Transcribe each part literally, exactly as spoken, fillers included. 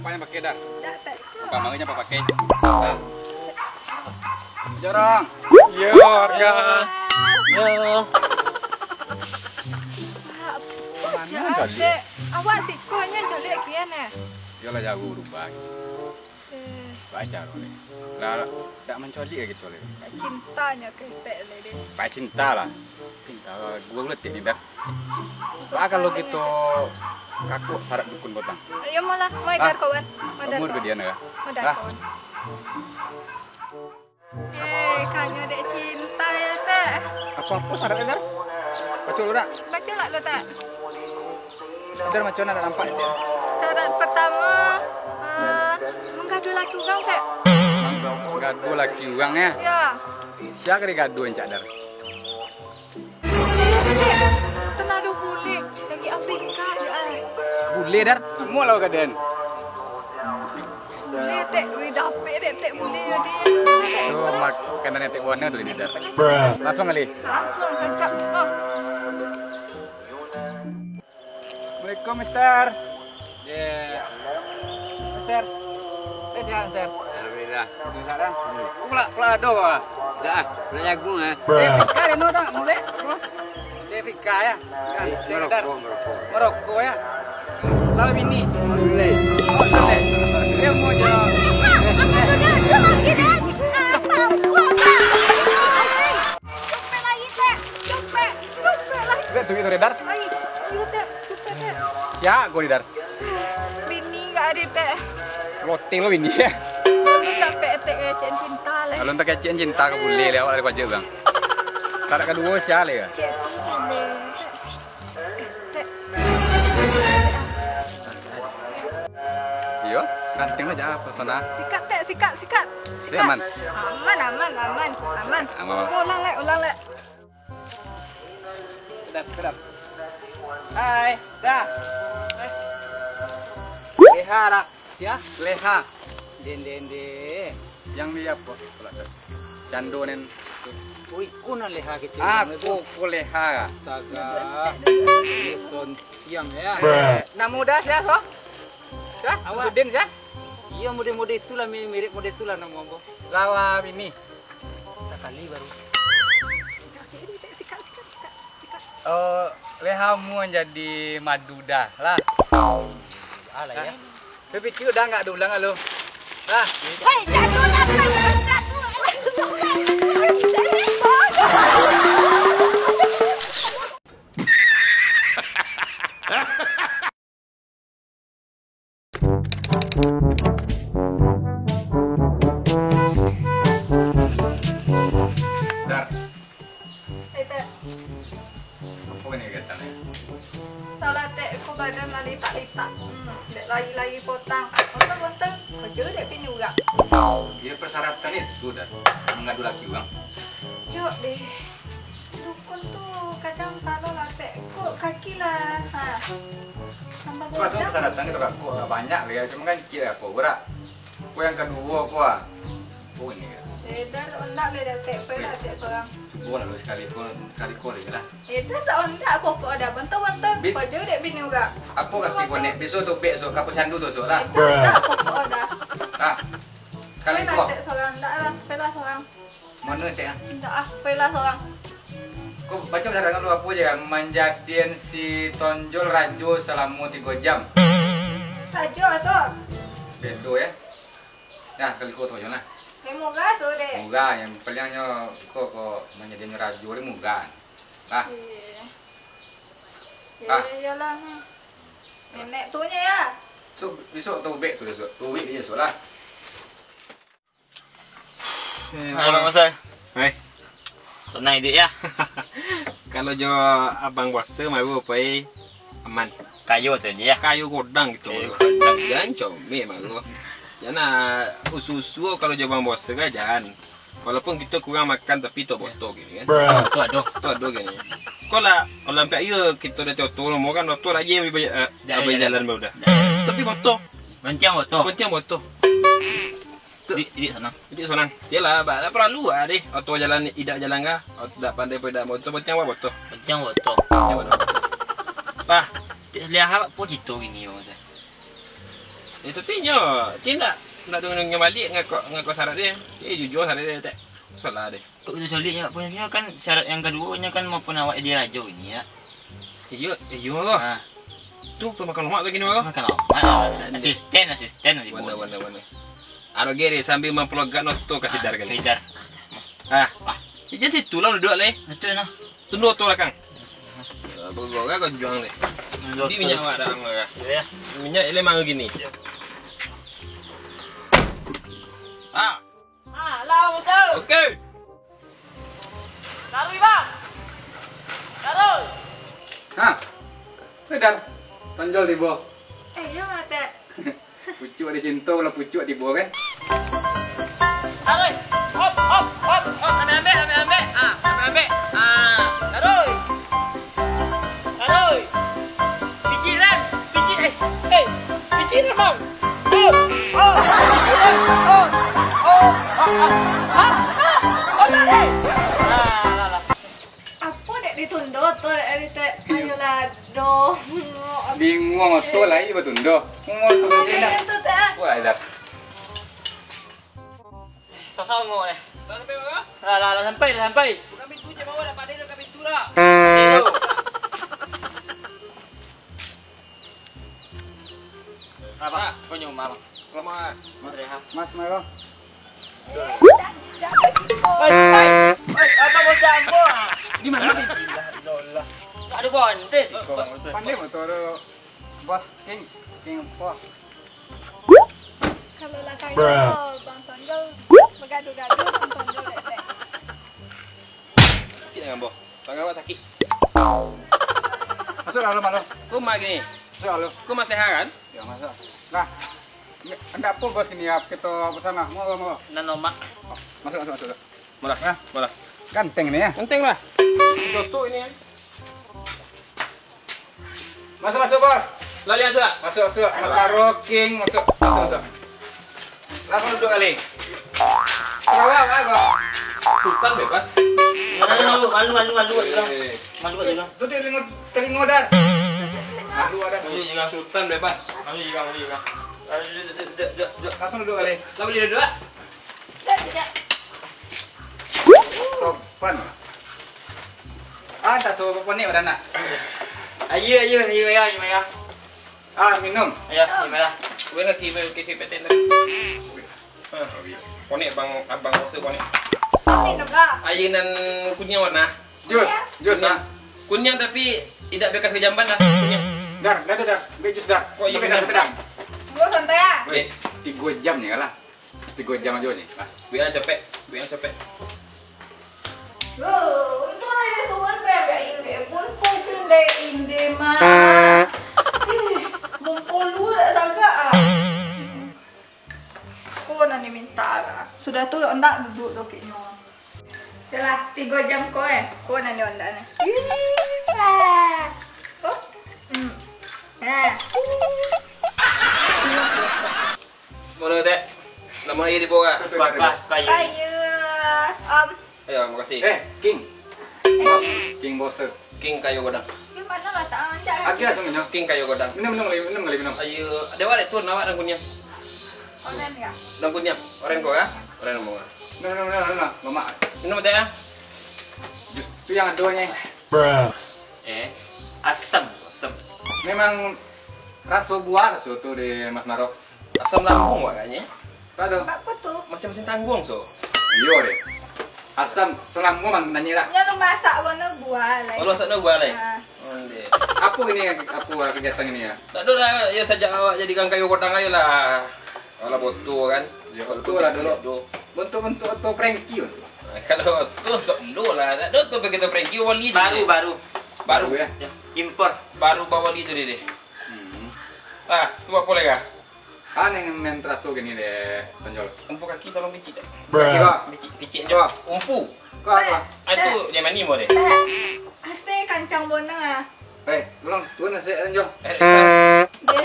Apa yang pakai dah? Dah, tak. Apa maunya apa pakai? Dah. Jorong. Yo, warga. Yo. Mana ya, calik? Dek. Awak sikonya calik kian eh. Yolah jauh rumah. Eh. Baca lo ni. Lah, dak mencolik lagi tu le. Cintanyo ketek le deh. Baik cinta lah. Cinta lah. Gua letik ni dah. Bah, kalau gitu kakuk syarat dukun botang. Ayo malah, mau edar kawan. Mau edar kawan. Umur gedian ya. Mau edar kawan. Eh, kanyo dek cinta ya, Tek. Apa-apa syaratnya, Dar? Baca dulu, Dak. Baca lah lu, Tek. Dar, macam mana nampak, Tek? Syarat pertama, eh, menggaduh laki urang, Tek. Menggaduh laki urang, ya? Ya. Siapa digaduh, Encak Dar? Tenado bule dari Afrika ya ai. Bule Dar, mau lawan gaden. Bule tek, wih dapek dek tek bule ya dek. Tu makanan netek buana tu ini Dar. Langsung kali. Langsung kancak. Oh. Assalamualaikum, Mister. Ya. Mister. Eh, sihat, Mister. Alhamdulillah. Waalaikumsalam. Kok pula, pula ado kau, ah? Dah, ah, pula jagung, ah. Eh, Fika, Reno tak? Mulai? Apa? Eh, Fika, ya? Kan, dia Merokok, merokok. Merokok, ya? Lawan bini. Alhamdulillah. Oh, alhamdulillah. Dia mau je. Cupek lagi, Tek. Cupek. Cupek lagi. Lihat tu, itu, Dar. Ai, ayo, Tek. Cupek, Tek. Ya, kau ni, Dar. Bini gak ada, Tek. Loteng lo bini, ya. Sampai Tek kecek cinta lah. Kalau tak kecek cinta, ke boleh lewat dari pajak, Bang. Syarat kedua, sial ya. Cek tu, Tek. Tek. Iyo, ganteng aja pesona. Sikat, Tek, sikat, sikat. Sikat. Aman? Aman, aman, aman, aman. Aman. Ulang, Lek, ulang, Lek. Kedap, kedap. Hai, dah. Eh. Leha, dak? Sia? Leha. Den, den, den. Yang di apa? Cando nen. Ui, ku nan leha kecil. Aku, ku leha. Astaga. Ini son Yang, ya. Namo dah sia, so? Sia? Awak. Sudin, sia? Iyo, mode-mode itulah, mi-, mirip mode itulah namo ambo. Lawa bini. Sakali baru. Sikat, sikat, sikat, sikat. Oh, lehamu jadi madu dah lah. Alah, ya. Tapi kira dah nggak diulang lo. Lah. Hei, jatuh, jatuh, jatuh. Dar. Eh, Tek. Apa ni kegiatan ni? Salah, Tek, ko badan lah litak-litak. Hmm, dek lai-lai potang. Potang-potang, kerja dek bini urang. Iyo persyaratan itu, Dar. Mengadu laki urang. Yo deh. Dukun tu kadang salah lah, Tek. Kok kaki lah, ha. Tambah godang. Kok ada persyaratan itu, Kak? Kok banyak lah ya, cuma kan cik lah, kok berat. Kok yang kedua, kok ah. Kok ini ya. Eh, dah, ndak boleh dah, Tek. Kau dah, Tek, seorang. Kok lalu sekali, kok sekali kok lagi lah. Eh, dah, tak, ndak, pokok ada. Bentar-bentar, Bit. Kau jauh dek bini urang. Apa kaki kau nek? Besok tu, besok. Kau pesandu tu, sok lah. Eh, dah, tak, pokok ada. Ah. Kali kau. Kau dah, Tek, seorang. Ndak lah, kau lah seorang. Mana tek ah? Indak ah, pailah sorang. Kau baco sarangan lu apo je, manjadian si Tonjol rajo salamo tigo jam. Rajo tu. Bedo ya. Nah, kali ko tu ajo nah. Yang murah tu dek. Murah, yang palingnyo ko, ko manjadian rajo ni murah. Nah. Iya. Ah. Iya, iyalah. Nenek tu nya ya. So, besok tu bek tu besok. Tu bek je besok lah. Eh, halo, Mas Ai. Hai. Sanang iduik, ya? Kalau jo abang kuaso, mah, pai aman. Kayo tu, ya? Kayo godang gitu, Kayo godang. Jangan comel, mah. Jangan, ah, usu-usu kalau jo abang kuaso, kan, jangan. Walaupun kito kurang makan, tapi tu boto gini, kan? Tu ado. Tu ado gini. Kau lah, kalau sampai iyo kito dah coto, kan, motor aja yang beli, eh, jalan, beli jalan, jalan. Baru dah. Tapi boto. Goncang boto. Goncang boto. Tu. Iduik, iduik sanang. Iduik sanang. Yalah, ba, tak perlu lah deh. Oto jalan, idak jalan kah? Oto dak pandai pun idak motor, macam apa motor? Macam motor. Macam mana motor? Bah. Cik Seliah, apa cerita gini, Mas? Eh, tapi nyo, ti ndak, ndak dengar-dengar baliak ngako, ngako syarat dia. Dia jujur syarat dia, tak salah dia. Kok itu sulik, Nyak? Punyo kan syarat yang kaduo, nyo kan maupun awak jadi rajo ini, ya. Iyo, iyo, Bang. Ah. Tu pemakan lemak lagi ni, Bang. Makan lemak. Asisten, asisten nanti. Bana, bana, bana. Aro gere sambil mampulagak noto ka sidar kali. Sidar. Ah. Ah. Ijan situ lah duduak lai. Betul nah. Tundo tu lakang. Bagoga kau juang lai. Di minyak awak dalam lah. Ya, ya. Minyak ile mangga gini. Ah. Ah, lah, Bos. Oke. Taruh, Bang. Taruh. Ha. Sadar. Tonjol tibo. Eh, iyo, Tek. Pucuak dicinto, lah pucuak tibo kan? Taruh. Hop, hop, hop, hop. Ambil, ambil, ambil, ambil. Ah, ambil, ambil. Ah, taruh. Aduh. Biji ran, biji, eh, eh, biji ran, Bang. Oh, oh, biji ran. Oh, oh, oh, ah, ah, ah, ah, eh. Lah, lah, lah. Apo dek ditundo tu, dek Ari, Tek? Iyo. Ayolah, dong. Bingung tu lah, iyo batundo. Bingung tu, Tek. Wah, dah. Sosongo eh. Lah sampai, Bang? Lah, lah, lah sampai, lah sampai. Buka pintu, cek bawah, dah pandai buka pintu dah. Iyo. Apa? Kau nyo umah, Bang? Rumah. Mas Reha. Mas, mari, Bang. Oi, oi, oi, apa mau sambung? Di mana, Bang? Ilah, ilah, ilah. Aduh, bonte. Pandai motor. Bos, King, King Bos. Kalau lah kayo, Bang Tonjol bagaduh-gaduh, Bang Tonjol dek, dek. Sakik tangan, Boh. Tangan awak sakik. Masuk dalam, Bang. Kau mak gini. Masuk dalam. Kau Mas Leha, kan? Ya, masuk. Nah, ini, anda apa, Bos, ini ya, kita pesan lah. Mau, mau. Nanomak. Oh, masuk, masuk, masuk. Malah, ya. Malah. Ganteng ini ya. Ganteng lah. Cocok ini ya. Masuk, masuk, Bos. Lali masuk tak? Masuk, masuk. Mas Karo, King, masuk. Masuk, masuk. Langsung duduk kali. Terbawa, Bos. Sultan bebas. Malu, malu, malu, malu, malu. Eh. Malu, malu. Tu, tu telinga, telinga dah. Malu ada. Malu juga. Sultan bebas. Malu juga, malu juga. Ayo, duduk, duduk, duduk, duduk, duduk. Langsung duduk kali. Lah boleh duduk? Tidak, tidak. Sopan. Ah, tak suruh papanek pada anak. Ayo, ayo, ayo, ayo, ayo, ayo. Ah, minum. Ayo, ayo, ayo. Gue nanti main K T P T N. Ah, konek bang, abang rasa konek. Minum lah. Air nan kuning warna. Jus, jus, Kuning. Ah. Kuning tapi tidak bekas ke jamban dah. Kuning. Dar, dah, dah, dah. Ambil jus, Dar. Kok iya Ambil, Dar, kuning? Dar. Dua santai ah. Weh, tiga jam ni lah. Tiga jam aja ni. Nah. Biar capek, biar capek. Loh, untung aja suan pe ambil air, dek. Pun pocin dek inde mah. Ih, mumpulu dak sagak ah. Ko nan diminta lah. Sudah tu ndak duduk dokiknyo. Yalah, tiga jam ko eh. Ko nan diondak ni. Ih, lah. Ko? Hmm. Nah. Mano, Tek? Namo aia di bawah? Bakah kayu. Kayu, Om. Ayo, makasih. Eh, King. Eh. Bos, King Bos. King kayu godang. Di mana lah tak ada. Aja langsung minum. King kayu godang. Minum, minum, minum, minum, minum. Ayo, dewa dek tu, nawak dan kunyah. Oren ya? Dan kunyah. Oren kau ya? Oren mau. Minum, minum, minum, minum. Lemak. Minum, Tek, ya? Jus tu yang adonya. Eh, asam, asam. Memang raso buah raso tu di Mas Marok. Asam lambung agaknyo. Aduh. Apa tu? Masing-masing tanggung, so. Iyo deh. Asam selambung mang nanya lah. Nyo lu masak warna buah lai. Oh, lu masak warna buah lai? Ha. Onde. Apa ini, apa kegiatan ini ya? Tak ada lah, ya sajak awak jadi kang kayu godang ayo lah. Alah boto kan. Ya, boto lah dulu. Boto. Bentuk-bentuk oto Frankie tu. Nah, kalau tu sok dulu lah. Tak ada tu begitu Frankie wali tu Baru, dia. Baru. Baru. Baru ya? Ya, impor. Baru bawa wali tu dia. Hmm. Ah, tu apa lagi? Ah, neng main teraso gini deh, Tonjol. Umpu kaki tolong picik tak? Kaki kau? Picik, picik Kau? je. Umpu. Kau apa? Ah, tu dia mani mau deh. Ase kancang bonang ah. Eh, tolong, turun nasi, Tonjol. Eh, tak usah. Dia.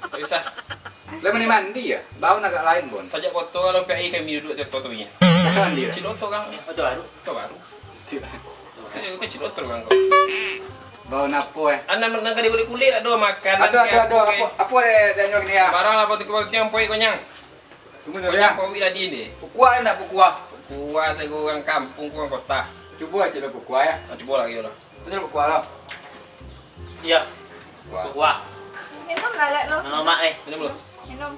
Tak usah. Lah mandi-mandi ya? Bau agak lain, Bon. Sajak kotor kalau P I kami duduk di kotor ni. Mandi lah. Cik doktor kan? Kotor baru. Kotor baru. Cik. Saya juga cik doktor kan kau. Lo napo, eh? Anak nan ka dibali kulik ado makan. Ado, ado, ado. Apo, apo deh, Daniel ni, ya? Barang lah, poti-poti yang poik konyang. Tunggu dulu, ya. Konyang poik tadi ni. Pukua ndak pukua? Pukua, saya urang kampung, urang kota. Cubo cek lo pukua, ya. Ah, cubo lagi lah. Betul pukua lo. Iya. Pukua. Pukua. Minum lah, Lek, lo. Minum, Mak, eh. Minum dulu. Minum.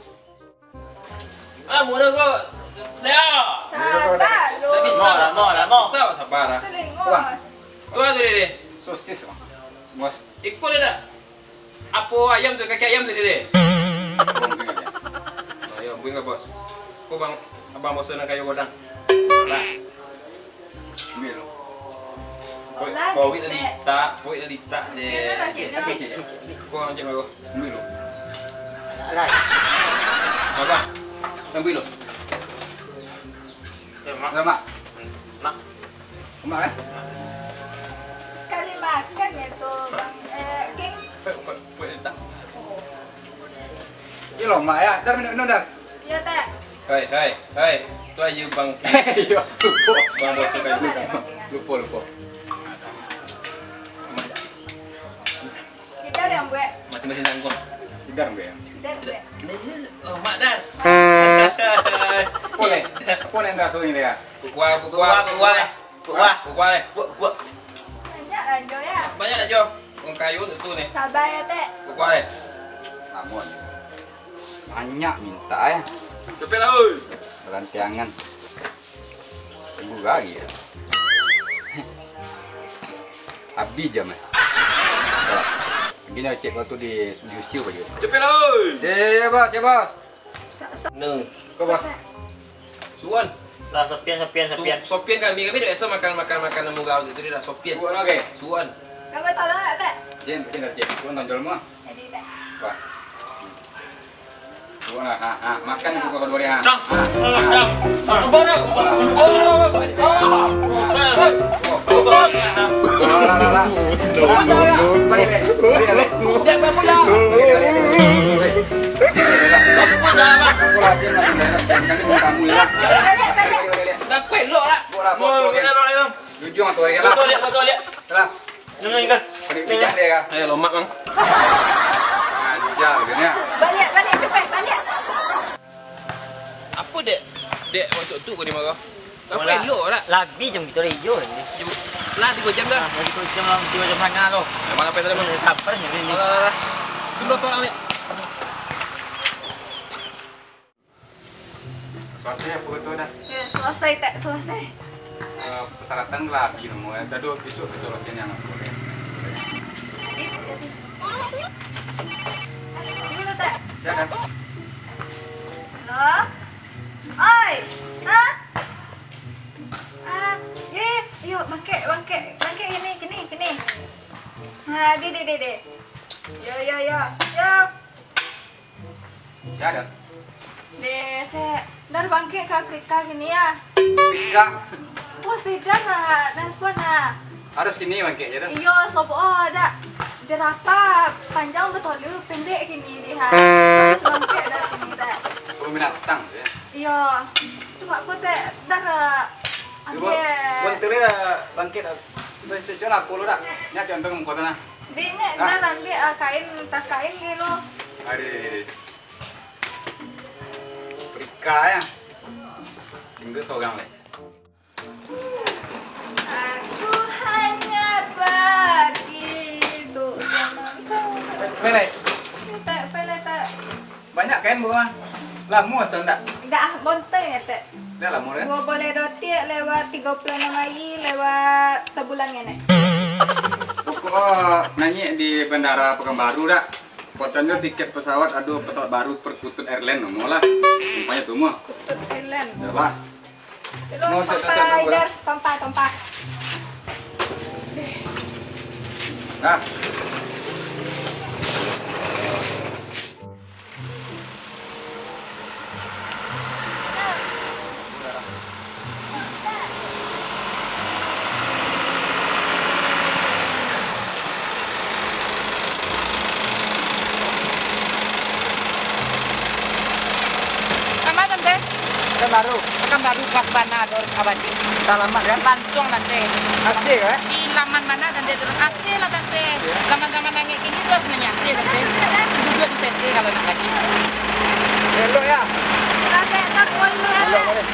Ah, murah kok. Dah. Sabar, lo. Tak bisa. Mau lah, mau lah, mau. Bisa, sabar lah. Telingo. Bang. Tu lah tu, Dede. Sosis, Bang. Bos. Iko dia dah. Apo ayam tu, kaki ayam tu, Dede? Bang, bang, bang. Oh, yo, bang, bos. Ko bang, abang bos nan kayo godang. Lah. Ambil lo. Kau, kau wik tadi tak, kau wik tadi tak deh. Kau macam apa? Ambil lo. Alah. Apa? Ambil lo. Ya, Mak. Ya, Mak. Mak. Mak, eh? Sekali makan ya tu, Bang, eh, King. Kau, kau, kau wik tadi tak. Iyo lo, Mak, ya. Dar, minum, minum, Dar. Iyo, Tek. Hai, hai, hai. Tu aja bang. Iyo, lupo. Bang bos suka. Lupo, lupo. Kita yang buat. Masing-masing tanggung. Kita yang buat. Kita yang buat. Ini, ini, oh, Mak, Dar. Boleh. Boleh, Dar, tu ini ya. Buah, buah, buah. Buah. Buah, eh. Buah, buah. Banyak lah, Jo, ya. Banyak lah, Jo. Wong kayo tu ni. Sabar ya, Tek. Buah, eh. Namun. Banyak minta, eh. Cepet lah, oi. Balantiangan. Tunggu lagi ya. Habis jam, eh. Dah. Gini, cek kau tu di, di usia aja. Cepet lah, oi. Ya, ya, ya, bos, ya, bos. Nah. Kau, bos. Suan. Lah, sopian, sopian, sopian. Su-, sopian kami, kami dah biasa makan, makan, makan nemu gaul itu dia dah sopian. Suan, oke. Suan. Kamu tolong tak, Tek? Jen, jen, jen. Suan tonjol mah. Jadi, Tek. Wah. Suan lah, ha, ha. Makan itu kau dua hari, ha. Cang. Ha, ha. Cang. Apa dah? Apa dah? Apa dah? Apa dah? Lah, lah, lah, lah. Lah, lah, lah. Balik, balik. Balik, balik. Jangan pulang. Balik, balik, balik. Dah kuat elok lah. Jujur tu, ya, lah. Betul, lihat, betul, lihat. Lah. Ini, ini, kan. Pijak dia, kan. Eh, lomak, Bang. Ajar dia ni, ah. Balik, balik, cepat, balik. Apa, Dek? Dek, waktu tu kau dimarah. Apa elok lah. Labi jam kita dah hijau ni. Jam, lah tiga jam dah. Ah, tiga jam lah, tiga jam setengah tu. Memang apa tadi, Bang? Eh, sabar ni, ni. Alah, alah, alah. Dulu tolong ni. Selesai apa tu dah? Ya, selesai, Tek, selesai. Eh, persyaratan lah, bagi nomor, eh. Dah dua besok kita latihan yang aku, eh. Dulu, Tek. Silakan. Halo? Oi! Ha? Ah, yo, yo, yo, bangkit, bangkit, bangkit, kini, kini, kini. Ha, di, di, di, di. Yo, yo, yo, yo. Silakan. Deh, Tek, Dar bangkik ka Afrika kini ya. Afrika? Wah, si Dar lah, nelpon lah. Harus kini bangkik je tu. Iyo, sobo dak. Jerapah panjang batolu, pendek kini deh, ha. Harus bangkik Dar kini, Tek. Kebun binatang tu ya. Iyo. Tu mak ko, Tek, Dar, eh, Ibu, ambil. Buat tele dah bangkit dah. Besok lah puluh dah. Nya contoh muka tu nah. Dek, nek Dar ambil, ah, kain, tas kain dulu. Adi, adi, adi. Afrika ya. Tinggal seorang leh. Aku hanya pergi untuk sementara. Pele. Tek, Pele, Tek. Banyak kain, Bu, ah? Lamo setahun tak? Dah, bontai ya, Tek. Dah lamo, kan? Dua boleh dotik lewat tiga puluh enam hari, lewat sebulan ya, Nek. Pokok, naiak di Bandara Pekanbaru dak? Pasang jo tiket pesawat, ado pesawat baru Perkutut Airline, namo lah. Umpamanya tu mah. Perkutut Airline. Yalah. Tumpah, Dar, tumpah, tumpah. Nah. Sama, Tante. Pekanbaru. Baru pas bana Doris Abadi. Talamat kan? Lansuang, Tante. A C kan? Di laman bana, Tante, turun A C lah, Tante. Zaman-zaman nangek kini tu harus nangek A C, Tante. Duduak di C C kalau nak lagi. Elok ya? Elok, boleh.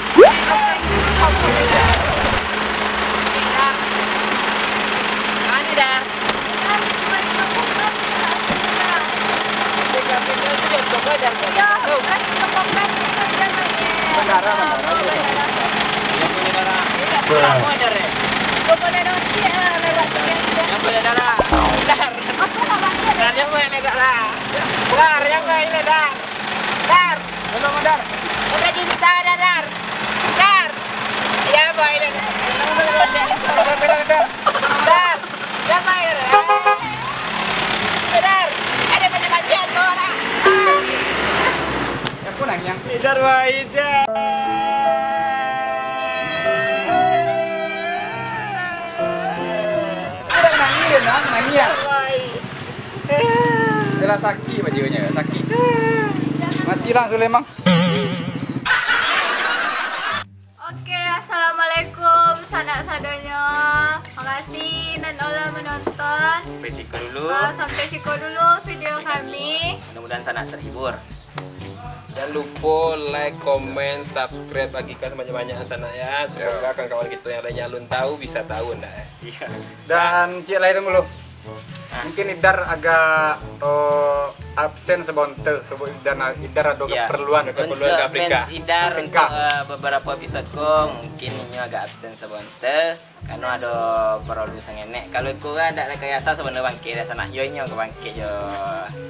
Mano, Dar? Dar! Tolong, Dar! Udah cinta dah, Dar! Dar! Ya, boy, Dar! Dar! Dar! Dar! Ada banyak-banyak kau orang! Ah! Siapa nanya? Dar, boy, Dar! Udah nangis dia, Nang. Nangis ya? Boy. Yalah, sakik bajunya, sakik. Mati lah Sulaiman. Oke, assalamualaikum sanak sadonyo. Makasih nan udah menonton. Sampai siko dulu. Ah, sampai siko dulu video kami. Mudah-mudahan sanak terhibur. Jangan lupa like, comment, subscribe, bagikan sebanyak-banyak sanak ya. Semoga kawan-kawan kita yang lainnya alun tahu bisa tahu ndak ya. Iya. Dan cik lain dulu. Mungkin Idar agak, eh, absen sabonta, sebab Idar, Idar ada keperluan. Untuk keperluan ke Afrika. Fans Idar Afrika. Untuk, eh, beberapa episode ko, mungkin inyo agak absen sabonta, karena ada perlu sangenek. Kalau iko kan dak rekayasa, sebenarnya bangkit dah sanak. Yo, inyo ka bangkit jo,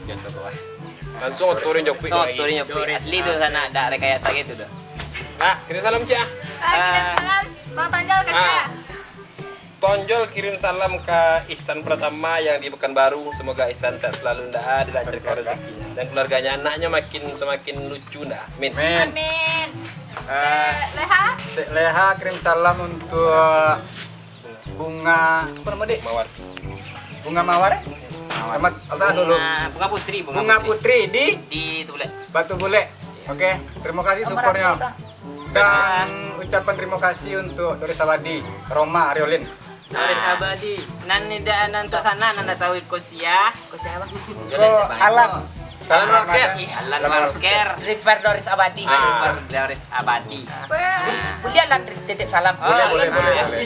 jo tu ko. Langsung otorin jopik. Langsung otorin jopik. Asli tu sanak, dak rekayasa gitu tu. Nah, kirim salam, Cik, ah. Ah, kirim salam. Bang Tonjol, kasih. Ah. Tonjol kirim salam ka Ihsan Pratama yang di Pekanbaru. Semoga Ihsan sehat selalu, ndak, ah, dilancarkan rezekinya. Dan keluarganya, anaknya makin, semakin lucu, ndak. Amin. Amin. Amin. Eh, Cik Leha? Cik Leha kirim salam untuk Bunga, apa nama, Dek? Mawar. Bunga Mawar, eh? Mawar. Amat, apa dulu? Bunga, Bunga Putri, Bunga Bunga Putri. Putri di Di Tubulek. Batu Bulek. Oke, terima kasih supportnya. Dan ucapan terima kasih untuk Doris Abadi, Roma Ariolin. Doris Abadi. Nan indak, nan untuk sanak, nan indak tahu iko sia. Iko sia, Bang? Iko Alan. Alan Walker. Ih, Alan Walker. River Doris Abadi. Ah. River Doris Abadi. Buliah Alan titip salam. Oh, boleh, boleh, boleh, boleh.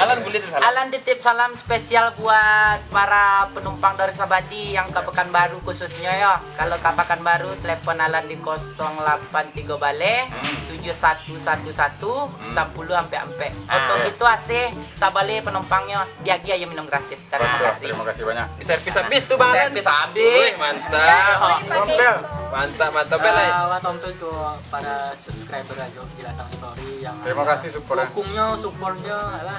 Alan buliah titip salam. Alan titip salam spesial buat para penumpang Doris Abadi yang ka Pekanbaru khususnya ya. Kalau ka Pekanbaru, telepon Alan di kosong lapan tigo baleh, tujuh satu satu satu, sapuluh ampek ampek. Oto kito A C, sabaleh penumpangnyo, diagiah aia minum gratis. Terima kasih. Terima kasih banyak. Diservis habis tu, Bang Alan. Servis habis. Wih, mantap. Rompel. Mantap, mantap, Bel, eh. Ah, wah, tonton tu para subscriber Rajo Jelatang Story yang Terima kasih support, eh. Dukungnya, supportnya, alah.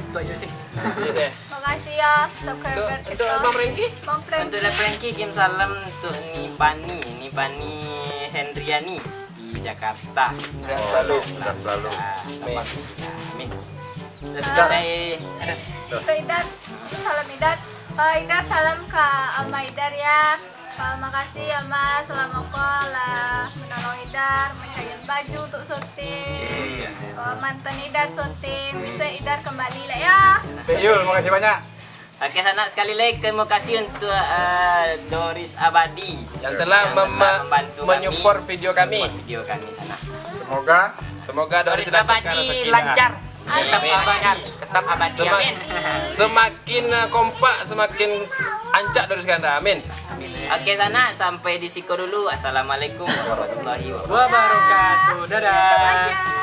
Itu aja sih. Iya, deh. Makasih ya, subscriber Untuk, kita. Untuk Bang Franky? Bang Franky. Untuk Bang Franky, kirim salam untuk Nipani, Nipani Hendriani di Jakarta. Sehat selalu, sehat selalu. Ah, Amin. Amin. Amin. Terus Ah. sampai, ada. Untuk Idar, salam Idar. Eh, Idar, salam ka Ama Idar ya. Eh, makasih ya, Mas, salamo ko lah menolong Idar, mencari baju untuk syuting. Iya. Eh, mantan Idar syuting, bisa Idar kembali lah ya. Thank you, makasih banyak. Oke, sanak, sekali lagi terima kasih untuk, eh, Doris Abadi Yang telah yang mem-, telah membantu kami, menyupport video kami. Menyupport video kami, sanak. Semoga Semoga Doris Doris dilancarkan Abadi rezekinya. lancar. Amin. Tetap Amin. lancar, tetap abadi. Semak-, Amin. semakin, eh, kompak, semakin ancak Doris Ganda. Amin. Oke, sanak, sampai di siko dulu. Assalamualaikum warahmatullahi wabarakatuh. Wabarakatuh. Dadah.